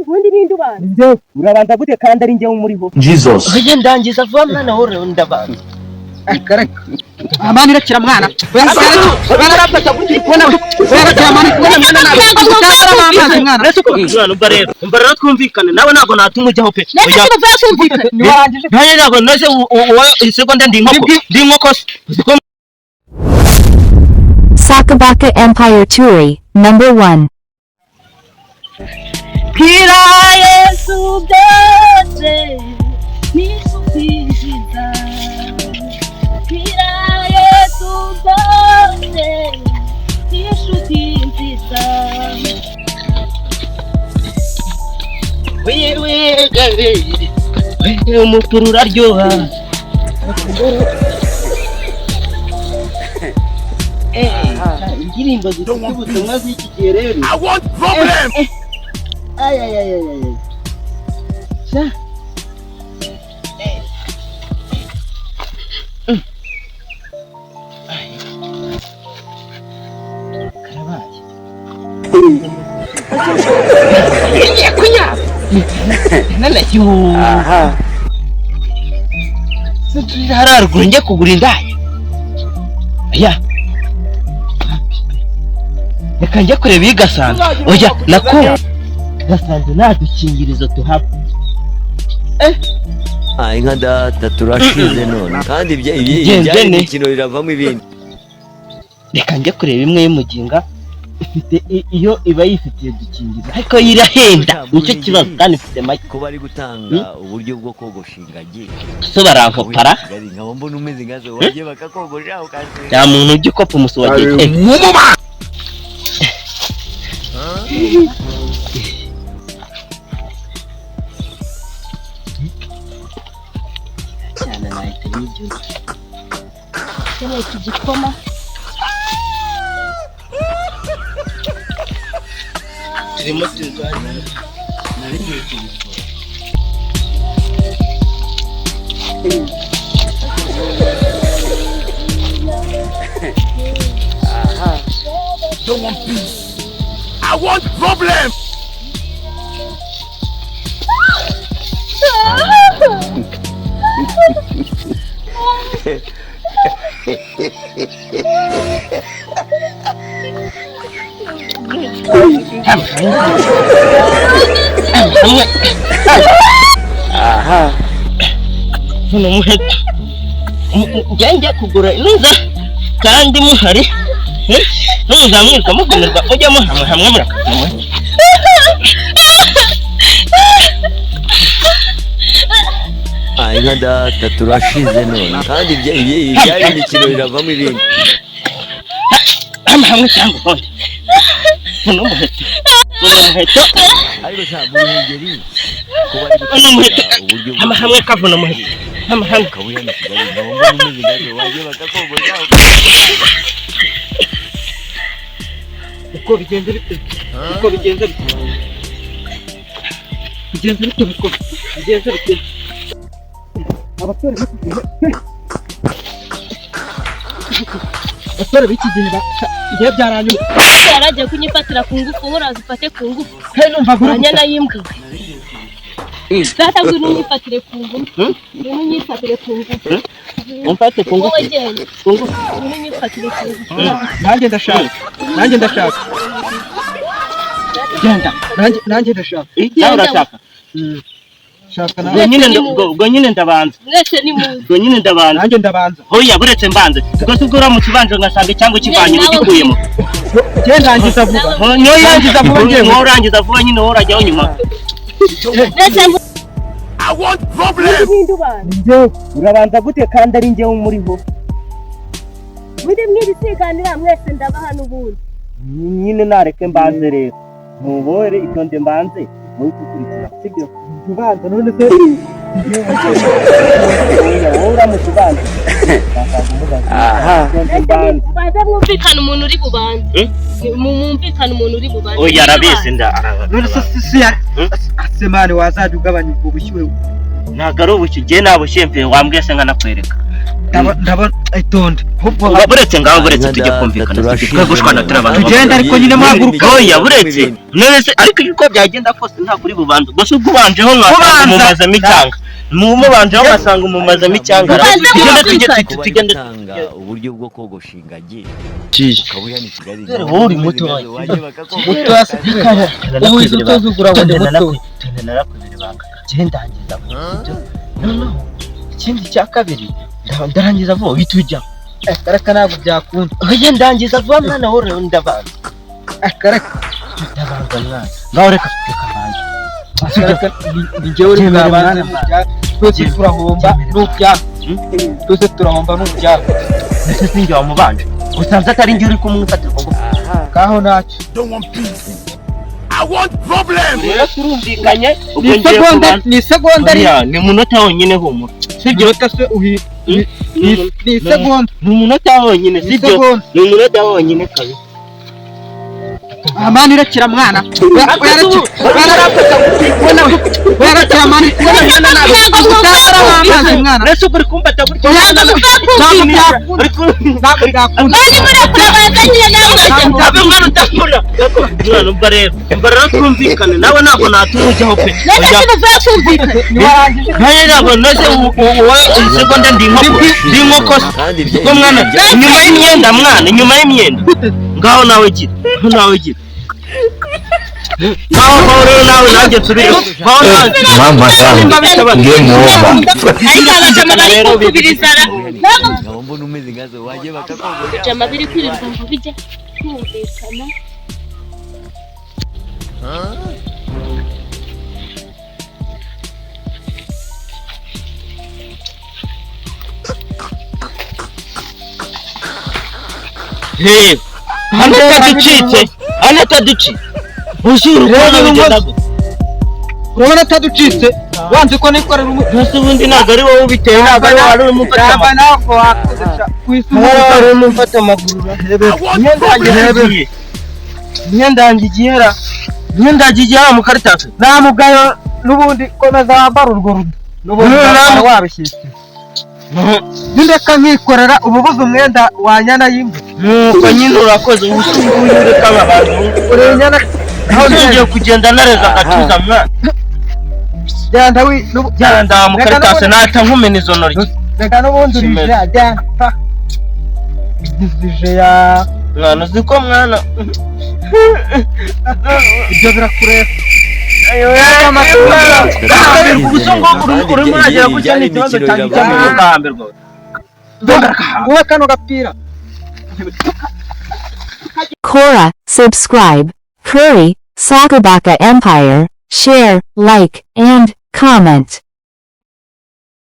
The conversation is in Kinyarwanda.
Ubundi ninde ubanza? Njyewe. Urabanza gute kandi ari njyewe umuriho? Jesus. Oya, ndangiza vuba mwana, wowe ndabanza. Amani, irakira mwana. Oya, mani kubona mwana nawe amazi mwana. Mwana, umva rero, umva rero, twumvikane nawe, ntabwo natuma ujyaho pe. Nese Oya. tuvuye kumvikana. Ntiwarangije. Nanjye ntabwo nose uwa isegonda ndi inkoko, ndi inkoko se uzi ko. Sakabaka Empire Turi, number 1. Bwira Yesu byose nikukwinjiza. Bwira Yesu byose, n'inshuti nziza. Wewe, umupira uraryoha. Indirimbo zifite ubutumwa z'iki gihe rero. I want problem. Ay, ay, ay, ay, ay. Sha. Ay. Karabaye. Ngiye kunyara. Nanashyuha. Sinzi hariya ruguru njye kugura indaya. Oya. Reka njye kureba iyi Gasanze. Oya, nako Gasanze nta dukingirizo tuhaba. Ah, inka data, turashize none kandi ibyo Bigenze byari ne. imikino biravamo ibindi. Reka njye kureba imwe y'umuginga ifite iyo iba yifitiye udukingirizo, ariko yo irahenda, nicyo kibazo, kandi ifite make. Ko bari gutanga uburyo bwo kogosha ingagi So barankopara. Kigali, nkaba mbona umeze nkazo, wagiye bakakogosha ukasiga. Nta muntu ujya ukopa umusi wagiye. Mumuma. Cyane nahita nyibyuka. Ukeneye iki gikoma? Turimo turwana, nari ngiye kubikora. Don't want peace. I want problem. Hamwe hano muheto, njya njya kugura inuza kandi muhari numuzamwirwa mugumirwa, mujya muhamwe hamwe murakaza. Ah, inka data, turashize none kandi ibyo byari imikino biravamo ibindi. Hamwe hamwe cyangwa ubundi buno muheto, buno muheto. Ariko sha, mu Ruhengeri ko bari Buno muheto. gutanga uburyo bwo Hamwe hamwe kavuno muheto, hamwe hamwe. Kabuye hano Kigali, nkaba mbona umeze nkazo, wagiye bakakogosha. Uko bigenze bite? Uko bigenze bite? Bigenze bite? Uko bigenze bite? Abasore b'iki gihe, abasore b'iki gihe igihe byaranyuma. Yaragiye kunyifatira ku ngufu, uraza ufate ku ngufu. He, numva gura. Wanyana y'imbwa we, data, ngwino unyifatire ku ngufu, ngwino unyifatire ku ngufu. Umfate ku ngufu. Wowe genda. Ku ngufu. Ngwino unyifatire ku ngufu. Nanjye ndashaka, nanjye ndashaka. Genda. Nanjye ndashaka. Nawe urashaka? Shaka Ubwo nawe. nyine ubwo nyine ndabanza. Mwese ni muze. Ubwo nyine ndabanza. Nanjye ndabanza. Hoya, buretse mbanze, ubwo si ubwo uramutse ubanje ngasanga cyangwa ukivanye ugikuyemo. Njye ndangiza vuba. Niyo Ndangiza vuba njyewe. Niyo urangiza vuba nyine, wowe urajyaho nyuma. Mwese. I want problem. Ninde ubanza? Njyewe. Urabanza gute kandi ari njyewe umuriho? Muri mwibisiganira mwese, ndabaha n'ubundi. Nyine nareke mbanze rero, ntubore itonde mbanze, wowe ukurikira, sibyo? Ubanza none se? Oya, wowe uramutse ubanza nakaza umubaza. Itonde mbanze. Mubanze mwumvikane umuntu uri bubanze. Eh? Mwumvikane umuntu uri bubanze. Oya, arabizi nda. None se si ya asemani, wazajya ugabanya ubwo bushyuhe? Ntabwo ari ubuki, njye nta bushyuhe mfite, wambwiye se nkanakwereka. Ndabona itonde ahubwo. Buretse ngaho, buretse tujye kumvikana, sibyo? Twe gushwana turi abantu Tugende, ariko nyine muhaguruka. Oya, buretse. None se ariko uko byagenda kose ntabwo uri bubanze gusa, ubwo ubanjeho nkasanga Kubanza. Umumazamo icyanga, mubanjeho ngasanga umumazamo icyanga. Ubanza. Tugende, tujye. Mwumvikane. Tugende. Gutanga uburyo bwo kogosha ingagi ukaba uri Kigali. Dore wowe uri muto. Muto se? Ubu izi utuzugura ngo ni muto. Tugende, narakubira ibanga. Njye ndangiza vuba, sibyo? Noneho ikindi cya kabiri, ndarangiza vuba uhita ujya. Karaka, ntabwo byakunda. Oya, ndangiza vuba mwana, wowe ndabanza. Karaka. Ndabanza mwana, ngaho reka mbanze. Karaka, ni njyewe uri Byemere bwabanze. mwana. Twese turahomba n'ubyaha, twese turahomba n'ubyaha. Ndetse sinjye wamubanje, usanze atari njye uri kumwifatira ku ngufu. Kaho ntacyo. Don't want peace. I want problems. Rero turumvikanye ubwo Ni ngiye isegonda. kubanza. Ni isegonda ari. Oya, ni umunota wonyine, humura, sibyo? Iminota se uhi ni isegonda. Ni umunota wonyine. Ni Sibyo? isegonda. Ni umunota wonyine kabisa. Amani, irekera mwana. Oya, mani, amazi mwana. Mbese ubwo uri kumfata gutya? Ntabwo muzakumvikana. Uri Ntabwo byakunda. Mani, murekura banza nyine nawe urajya. Abe mwana, utakura mwana. Umva rero, umva rero, twumvikane nawe, ntabwo natuma ujyaho pe. None se muzakumvikana? Ntiwarangije. Nkaye ntabwo noze wowe isegonda, ndi inkoko, ndi inkoko se? Kandi Ubwo mwana, inyuma y'imyenda mwana, inyuma y'imyenda. Ngaho nawe gira, ngaho nawe gira, ngaho ngaho rero nawe, nanjye nsubire ngaho nawe. Mama sana, game over. Ariko abajama bari kukubirizana, ntabwo Nkaba mbona umeze nkazo wajye bakakogosha. Bijama biri kwirirwa ngo bijya kumvikana. Hey, hano ataducitse, hano ataducitse, uzuru kubona bigenda gute? Urabona ataducitse, wanze ko nikorera umu Mbese ubundi ntabwo ari wowe ubiteye, ntabwo ari wowe wari urimo ufata Yaba amaguru. ntabwo wakoresha ku isi. Ntabwo wari urimo ufata amaguru. I want Imyenda yanjye problems. igiye, imyenda yanjye igiye ra, imyenda yanjye igiye mu karitasi. Nta mugayo n'ubundi, komeza wambara urwo rudo n'ubundi. Wabishyitse nindeka nkikorera uba ubuze umwenda wa nyana y'imbwa. Nuko nyine urakoze, ubu si nguyu, reka abantu. Uri inyana. Aho ngiye kugenda nareza agatuza mwana. Genda wi n'ubu. Genda mu karitasi, nahita nkumena izo ntoryi. Reka n'ubundi Kimeze. urije, genda pa izije ya. Mwana, uzi ko mwana Ibyo birakureba. Urimo uragera gutya, ni ikibazo cyanjye cyane, ukahambirwa. Nguhe kano gapira. Cora, subscribe, Curry, Sakabaka Empire, share, like, and comment.